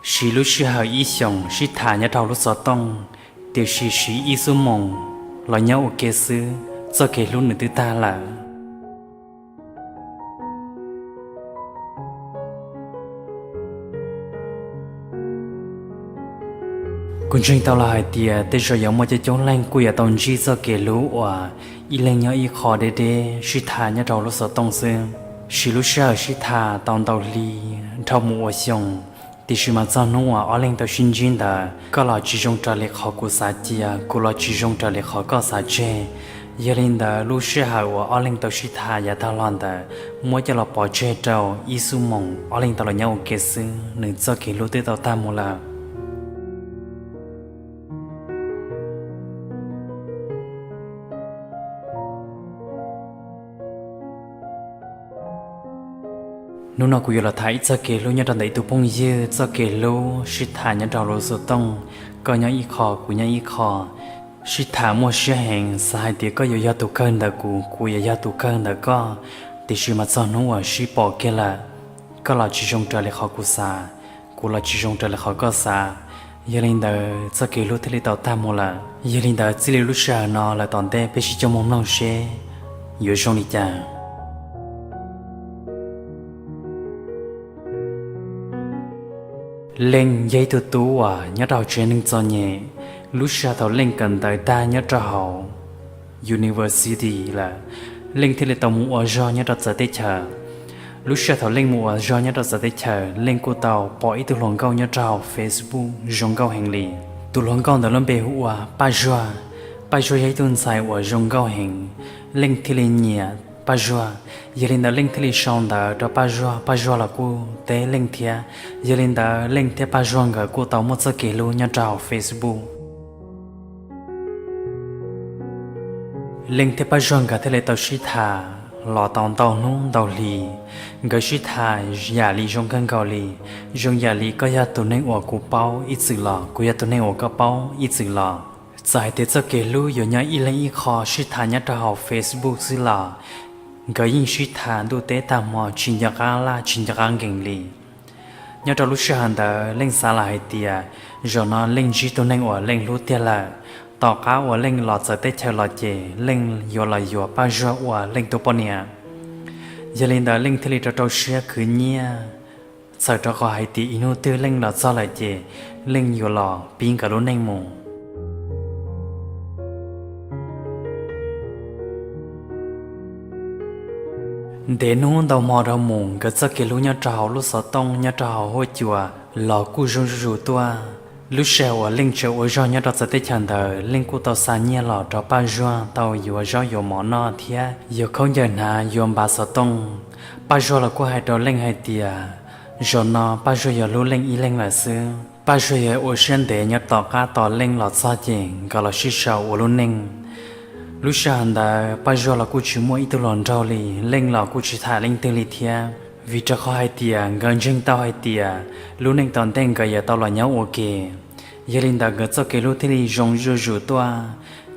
Siv lub sij hawm ib xyoos sib tham nyob rau hauv lub xov tooj, tiam sis siv ib xuab moos los nyob ua ke xwb, txoj kev hlub nws twb tag lawm. Kuv ntseeg tau los hais tias tej zaum yuav muaj coob coob leej kuj yuav tau ntsib txoj kev hlub uas ib leeg nyob ib qho deb deb sib tham nyob rau lub xov tooj xwb. Siv lub sij hawm sib tham tau ntau hli dhau mus ua xyoo, tiam sis mas txog hnub uas ob leeg tau sib ntsib ntawd, koj los tsis zoo raws li qhov kuv xav cia, kuv los tsis zoo raws li qhov koj xav tseg. Yog li ntawd lub sij hawm uas ob leeg tau sib tham yav tag los ntawd muab coj los pov tseg rau ib xuab moos ob leeg tau los nyob ua ke xwb, nws txoj kev hlub twb tau tag mus lawm. Hnub no kuv yuav los tham ib txoj kev hlub nyob rau ntawm ib tug phooj ywg, txoj kev hlub sib tham nyob rau hauv lub xov tooj, koj nyob ib qho kuv nyob ib qho, sib tham muaj siab heev, xav hais tias koj yuav yog tus kawg ntawm kuv, kuv yuav yog tus kawg ntawm koj, tiam sis mas txog hnub uas sib pom kiag lawm, koj los tsis zoo raws li qhov kuv xav, kuv los tsis zoo raws li qhov koj xav. Yog li ntawd txoj kev hlub thiaj li tau tag mus lawm. Yog li ntawd txij li lub sij hawm no lawm tom ntej peb sib coj mus mloog seb yuav zoo li cas. Leej yog ib tug tub uas nyob rau hauv tsev neeg txom nyem. Lub sij hawm thaum Leej kawm ntawv tag nyob rau hauv university lawm, Leej thiaj li tau mus ua zog nyob rau txawv teb chaws. Lub sij hawm thaum Leej mus ua zog nyob rau txawv teb chaws, Leej kuj tau pom ib tug hluas nkauj nyob rau hauv Facebook zoo nkauj heev li. Tus hluas nkauj ntawd lub npe hu ua Paj Zuag. Paj Zuag yog ib tug ntxhais uas zoo nkauj heev, Leej thiaj li nyiam Paj Zuag. Yog li ntawd Leej thiaj li sau ntawv rau Paj Zuag, Paj Zuag los kuj teb Leej thiab. Yog li ntawd Leej thiab Paj Zuag nkawd kuj tau muaj txoj kev hlub nyob rau hauv Facebook. Leej thiab Paj Zuag nkawd thiaj li tau sib tham los tau ntau hnub ntau hli. Nkawd sib tham yam li zoo kawg nkaus li, zoo yam li koj yog tus neeg uas kuv paub ib txwm los, kuv yog tus neeg uas koj paub ib txwm los. Txawm hais tias txoj kev hlub yuav nyob ib leeg ib qho sib tham nyob rau hauv Facebook xwb los, nkawd yeej sib tham ntuj teb tag hmo tsis nco qab laj tsis nco qab nkees li. Nyob rau lub sij hawm ntawd Leej xav los hais tias, zaum no Leej ntsib tus neeg uas Leej hlub tiag lawm. Tom qab uas Leej los txawv teb chaws los ces Leej yuav los yuav Paj Zuag ua Leej tus poj niam. Yog li ntawd Leej thiaj li rau rau siab khwv nyiaj, txhawm rau qhov hais tias ib hnub twg Leej los txog lawm ces Leej yuav los pib nkawd lub neej mus. Ntev hnub ntau hmo dhau mus, nkawd txoj kev hlub nyob rau hauv lub xov tooj nyob rau hauv huab cua los kuj zoo zuj zus tuaj. Lub sij hawm uas Leej tseem ua zog nyob rau txawv teb chaws ntawd, Leej kuj tau xa nyiaj los rau Paj Zuag tau yuav zaub yuav mov noj thiab yuav khaub ncaws hnav, yuav npav xov tooj. Paj Zuag los kuj hais rau Leej hais tias, zaum no Paj Zuag yuav hlub Leej ib leeg lawm xwb. Paj Zuag yuav ua siab ntev nyob tom qab tos Leej los txog ces nkawd los sib sau ua lub neej. Lub sij hawm ntawd Paj Zuag los kuj tsis muaj ib tug hluas nraug li, Leej los kuj tsis tham leej twg li thiab, vim rau qhov hais tias nkawd ntseeg tau hais tias lub neej tom ntej nkawd yuav tau los nyob ua ke. Yog li ntawd nkawd txoj kev hlub thiaj li zoo zuj zus tuaj,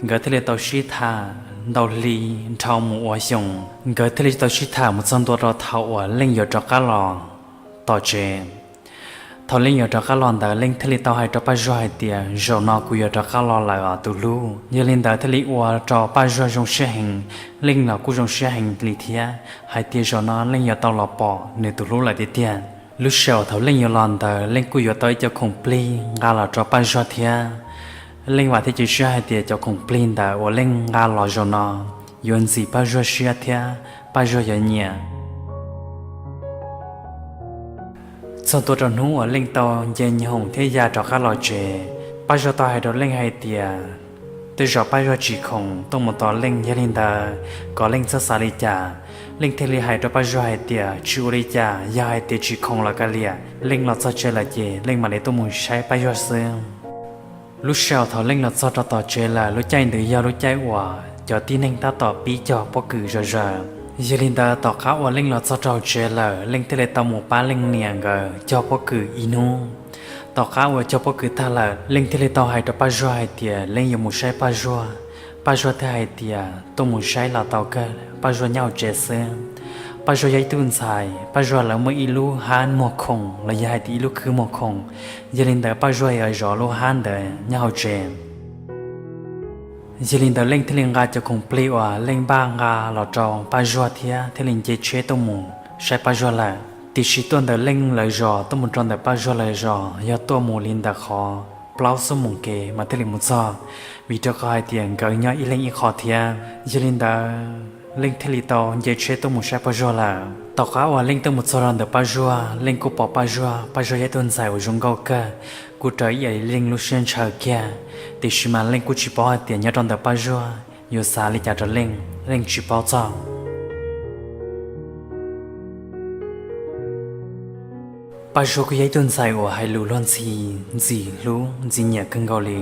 nkawd thiaj li tau sib tham ntau hli dhau mus ua xyoo. Nkawd thiaj li tau sib tham mus txog ntua rau thaum uas Leej yuav rov qab los tom tsev. Thaum Leej yuav rov qab los ntawd Leej thiaj li tau hais rau Paj Zuag hais tias, zaum no kuv yuav rov qab los lawm os tus hlub. Yog li ntawd thiaj li ua rau Paj Zuag zoo siab heev, Leej los kuj zoo siab heev li thiab, hais tias zaum no Leej yuav tau los pom nws tus hlub lawm tiag tiag. Lub sij hawm thaum Leej yuav los ntawd Leej kuj yuav tau ib co khoom plig nqa los rau Paj Zuag thiab. Leej vam thiab cia siab hais tias cov khoom plig ntawd uas Leej nqa los zaum no yuav ntxim Paj Zuag siab thiab Paj Zuag yuav nyiam. Txog ntua rau hnub uas Leej tau nce nyoos thiab ya rov qab los tsev, Paj Zuag tau hais rau Leej hais tias, tej zaum Paj Zuag tsis khoom tuaj mus tos Leej, yog li ntawd kom Leej txhob xav li cas. Leej thiaj li hais rau Paj Zuag hais tias, tsis ua li cas, yog hais tias tsis khoom los kav liam, Leej los txog tsev lawm ces Leej mam li tuaj mus saib Paj Zuag xwb. Lub sij hawm thaum Leej los txog rau tom tsev lawm, lub caij ntawd yog lub caij uas cov tib neeg tab tom pib cog pob kws zom zaws. Yog li ntawd tom qab uas Leej los txog rau tsev lawm, Leej thiaj li tau mus pab Leej niam nkawd cog pob kws ib hnub. Tom qab uas cog pob kws tag lawm, Leej thiaj li tau hais rau Paj Zuag hais tias Leej yuav mus saib Paj Zuag. Paj Zuag thiaj hais tias tuaj mus saib los tau kawg, Paj Zuag nyob hauv tsev xwb. Paj Zuag yog ib tug ntxhais, Paj Zuag lawv muaj ib lub hab muag khoom los yog hais tias ib lub khwb muag khoom, yog li ntawd Paj Zuag yuav zov lub hab ntawd nyob hauv tsev. Yog li ntawd Leej thiaj li nqa cov khoom plig uas Leej npaj nqa los rau Paj Zuag thiab thiaj li nce tsheb tuaj mus saib Paj Zuag lawm. Tiam sis tuaj ntawm Leej lawv zos tuaj mus rau ntawm Paj Zuag lawv zos yog tuaj mus li ntawm qhov plaub xuab moos kev mas thiaj li mus txog, vim rau qhov hais tias nkawd nyob ib leeg ib qho thiab. Yog li ntawd Leej thiaj li tau nce tsheb tuaj mus saib Paj Zuag lawm. Tom qab uas Leej tuaj mus txog rau ntawm Paj Zuag, Leej kuj pom Paj Zuag, Paj Zuag yog ib tug ntxhais uas zoo nkauj kawg, kuj raws ib yam li Leej lub siab ntshaw kiag. Tiam sis mas Leej kuj tsis paub hais tias nyob rau ntawm Paj Zuag yuav xav li cas rau Leej, Leej tsis paub txog. Paj Zuag kuj yog ib tug ntxhais uas hais lus luag ntxhi, ntxim hlub ntxim nyiam kawg nkaus li.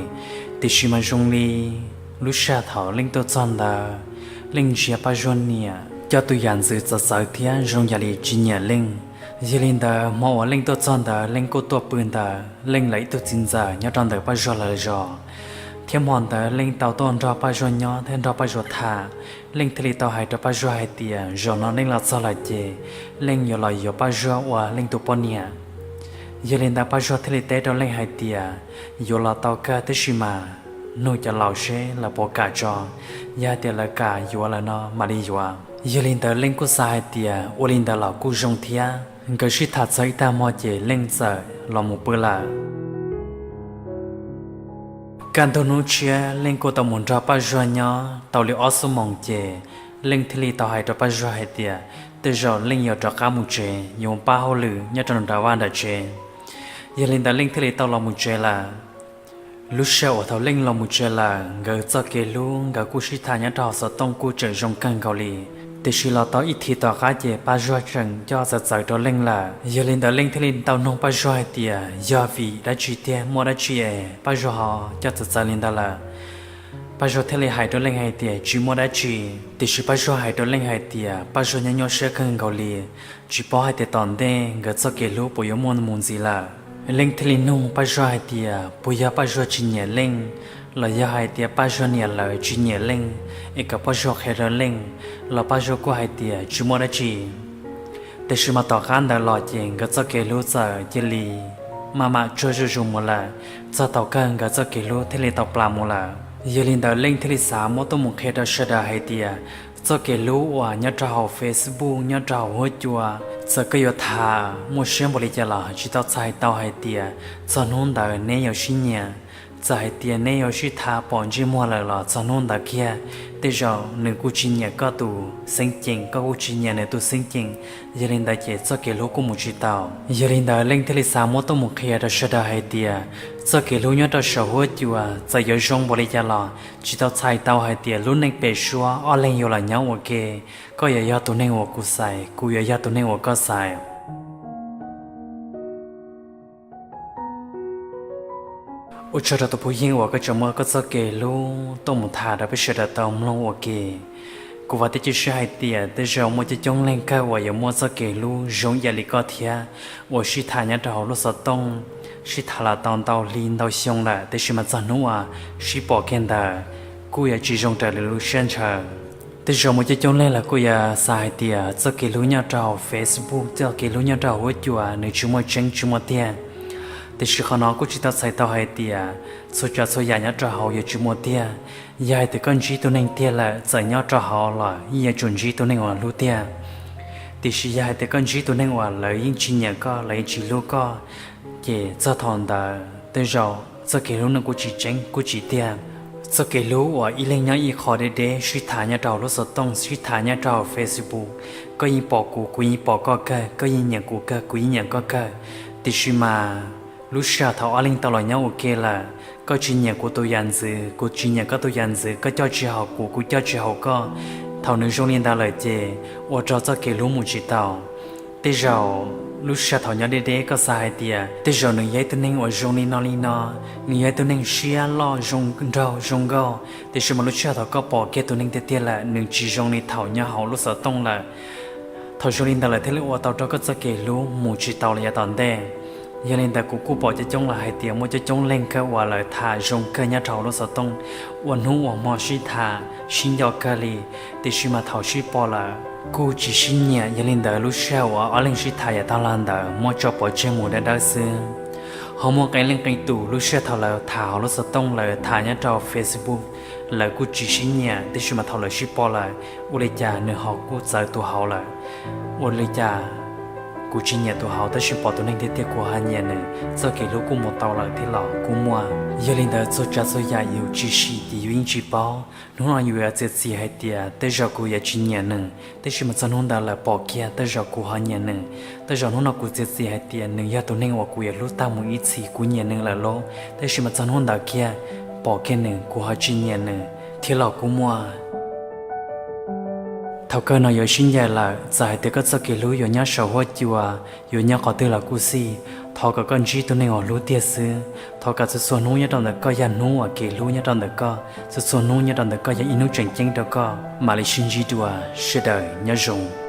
Tiam sis mas zoo li lub sij hawm thaum Leej tuaj txog ntawd, Leej ntsia Paj Zuag niam coj tus yam ntxwv txawv txawv thiab zoo yam li tsis nyiam Leej. Yog li ntawd hmo uas Leej tuaj txog ntawd Leej kuj tuaj pw ntawm Leej lawv ib tug txiv ntxawm nyob rau ntawm Paj Zuag lawv zos, thiab hmo ntawd Leej tau tuaj nrog Paj Zuag nyob thiab nrog Paj Zuag tham. Leej thiaj li tau hais rau Paj Zuag hais tias zaum no Leej los txog lawm ces Leej yuav los yuav Paj Zuag ua Leej tus poj niam. Yog li ntawd Paj Zuag thiaj li teb rau Leej hais tias yuav los tau kawg tab sis mas nug cov laus seb lawv puas kam tso, yog hais tias lawv kam yuav lawm no mam li yuav. Yog li ntawd Leej kuj xav hais tias ua li ntawd los kuj zoo thiab. Nkawd sib tham txog ib tag hmo ces Leej txawm los mus pw lawm. Kaj ntug hnub tshiab Leej kuj tau mus nrog Paj Zuag nyob tau li ob xuab moos ces Leej thiaj li tau hais rau Paj Zuag hais tias tej zaum Leej yuav rov qab mus tsev, yuav pab hauj lwm nyob rau nram vaj nram tsev. Yog li ntawd Leej thiaj li tau los mus tsev lawm. Lub sij hawm uas thaum Leej los mus tsev lawm, nkawd txoj kev hlub nkawd kuj sib tham nyob rau hauv xov tooj kuj tseem zoo kawg nkaus li. Tiam sis los tau ib thiv tom qab ces Paj Zuag tseem coj txawv txawv rau Leej lawm. Yog li ntawd Leej thiaj li tau nug Paj Zuag hais tias yog vim dab tsi tiag, muaj dab tsi es Paj Zuag ho coj txawv txawv li ntawd lawm. Paj Zuag thiaj li hais rau Leej hais tias tsis muaj dab tsi. Tiam sis Paj Zuag hais rau Leej hais tias Paj Zuag nyob nyuaj siab kawg nkaus li, tsis paub hais tias tom ntej nkawd txoj kev hlub puas yuav muaj mus ntxiv lawm. Leej thiaj li nug Paj Zuag hais tias puas yog Paj Zuag tsis nyiam Leej, los yog hais tias Paj Zuag niam lawv tsis nyiam Leej es kom Paj Zuag qhia rau Leej, los Paj Zuag kuj hais tias tsis muaj dab tsi. Tiam sis mas tom qab ntawd los ces nkawd txoj kev hlub txawm cia li maj mam tsuag zuj zus mus lawm, txog thaum kawg nkawd txoj kev hlub thiaj li tau plam mus lawm. Yog li ntawd Leej thiaj li xav muab tuaj mus qhia rau sawv daws hais tias txoj kev hlub uas nyob rau hauv Facebook nyob rau hauv huab cua, txawm koj yuav tham muaj siab npaum li cas los tsis tau txhais tau hais tias txog hnub ntawd neb yuav sib nyiam. Txawm hais tias neb yuav sib tham pom ntsej muag lawm los txog hnub ntawd kiag, tej zaum nws kuj tsis nyiam koj tus xeeb ceem, koj kuj tsis nyiam nws tus xeeb ceem. Yog li ntawd ces txoj kev hlub kuj mus tsis tau. Yog li ntawd Leej thiaj li xav muab tuaj mus qhia rau sawv daws hais tias txoj kev hlub nyob rau saum huab cua txawm yuav zoo npaum li cas los tsis tau txhais tau hais tias lub neej pem suab ob leeg yuav los nyob ua ke, koj yuav yog tus neeg uas kuv xaiv, kuv yuav yog tus neeg uas koj xaiv. Ua tsaug rau tus phooj ywg uas koj tseem muab koj txoj kev hlub tuaj mus tham rau peb sawv daws tau mloog ua ke. Kuv vam thiab cia siab hais tias tej zaum muaj coob coob leej kawg uas yuav muaj txoj kev hlub zoo ib yam li koj thiab, uas sib tham nyob rau hauv lub xov tooj, sib tham los tau ntau hli ntau xyoo lawm, tiam sis mas txog hnub uas sib pom kiag ntawd kuj yuav tsis zoo raws li lub siab ntshaw. Tej zaum muaj coob coob leej los kuj yuav xav hais tias txoj kev hlub nyob rau hauv Facebook, txoj kev hlub nyob rau hauv huab cua nws tsis muaj tseeb tsis muaj tiag. Tiam sis qhov no kuj tsis tau txhais tau hais tias txhua tsav txhua yam nyob rau hauv yuav tsis muaj tiag. Yog hais tias koj ntsib tus neeg tiag lawm, txawm nyob rau hauv los yeej yuav tsum ntsib tus neeg uas hlub tiag. Tiam sis yog hais tias koj ntsib tus neeg uas lawv yeej tsis nyiam koj, lawv yeej tsis hlub koj, ces txog thaum ntawd tej zaum txoj kev hlub no kuj tsis tseeb kuj tsis tiag. Txoj kev hlub uas ib leeg nyob ib qho deb deb sib tham nyob rau hauv lub xov tooj, sib tham nyob rau hauv Facebook, koj yeej pom kuv, kuv yeej pom koj kawg, koj yeej nyiam kuv kawg, kuv yeej nyiam koj kawg. Tiam sis mas lub sij hawm thaum ob leeg tau los nyob ua ke lawm, koj tsis nyiam kuv tus yam ntxwv, kuv tsis nyiam koj tus yam ntxwv, koj coj tsis haum kuv, kuv coj tsis haum koj. Thaum nws zoo li ntawd lawm ces ua rau txoj kev hlub mus tsis tau. Tej zaum lub sij hawm thaum nyob deb deb koj xav hais tias tej zaum nws yog ib tug neeg uas zoo li no li no, nws yog ib tug neeg siab loj zoo nraug zoo nkauj, tiam sis mas lub sij hawm thaum koj pom kiag tus neeg tiag tiag lawm nws tsis zoo li thaum nyob hauv lub xov tooj lawm. Thaum zoo li ntawd lawm thiaj li ua tau rau koj txoj kev hlub mus tsis tau li yav tom ntej. Yog li ntawd kuv kuj pom coob coob lawm hais tias muaj coob coob leej kawg uas lawv tham zoo kawg nyob rau hauv lub xov tooj, ua hnub ua hmo sib tham sib nco kawg li, tiam sis mas thaum sib pom lawm kuj tsis sib nyiam. Yog li ntawd lub sij hawm uas ob leeg sib tham yav tag los ntawd muab tso pov tseg mus dawb dawb xwb. Ho muaj qee leej qee tus lub sij hawm thaum lawv tham hauv lub xov tooj, lawv tham nyob rau Facebook, lawv kuj tsis sib nyiam, tiam sis mas thaum lawv sib pom lawm, ua li cas nws ho kuj txawv tus hauv lawm. Ua li cas kuv tsis nyiam tus hauv tab sis pom tus neeg tiag tiag kuv ho nyiam nws, txoj kev hlub kuj mus tau lawm thiab los kuj muaj. Yog li ntawd txhua tsav txhua yam yus tsis sim ces yus yeej tsis paub. Hnub no yus yuav txiav txim hais tias tej zaum kuv yuav tsis nyiam nws, tab sis mas txog hnub ntawd lawm pom kiag tej zaum kuv ho nyiam nws. Tej zaum hnub no kuv txiav txim hais tias nws yog tus neeg uas kuv yuav hlub tag mus ib txhis, kuv nyiam nws lawm lauj, tab sis mas txog hnub ntawd kiag pom kiag nws kuv ho tsis nyiam nws thiab los kuj muaj. Thaum kawg no yuav sib ncaim lawm, txawm hais tias koj txoj kev hlub yuav nyob saum huab cua, yuav nyob qhov twg los kuj xij, thov kom koj ntsib tus neeg uas hlub tiag xwb. Thov kom txhua txhua hnub nyob rau ntawm koj yog hnub uas kev hlub nyob rau ntawm koj, txhua txhua hnub nyob rau ntawm koj yog ib hnub tseem ceeb rau koj. Mam li sib ntsib dua, sawv daws nyob zoo.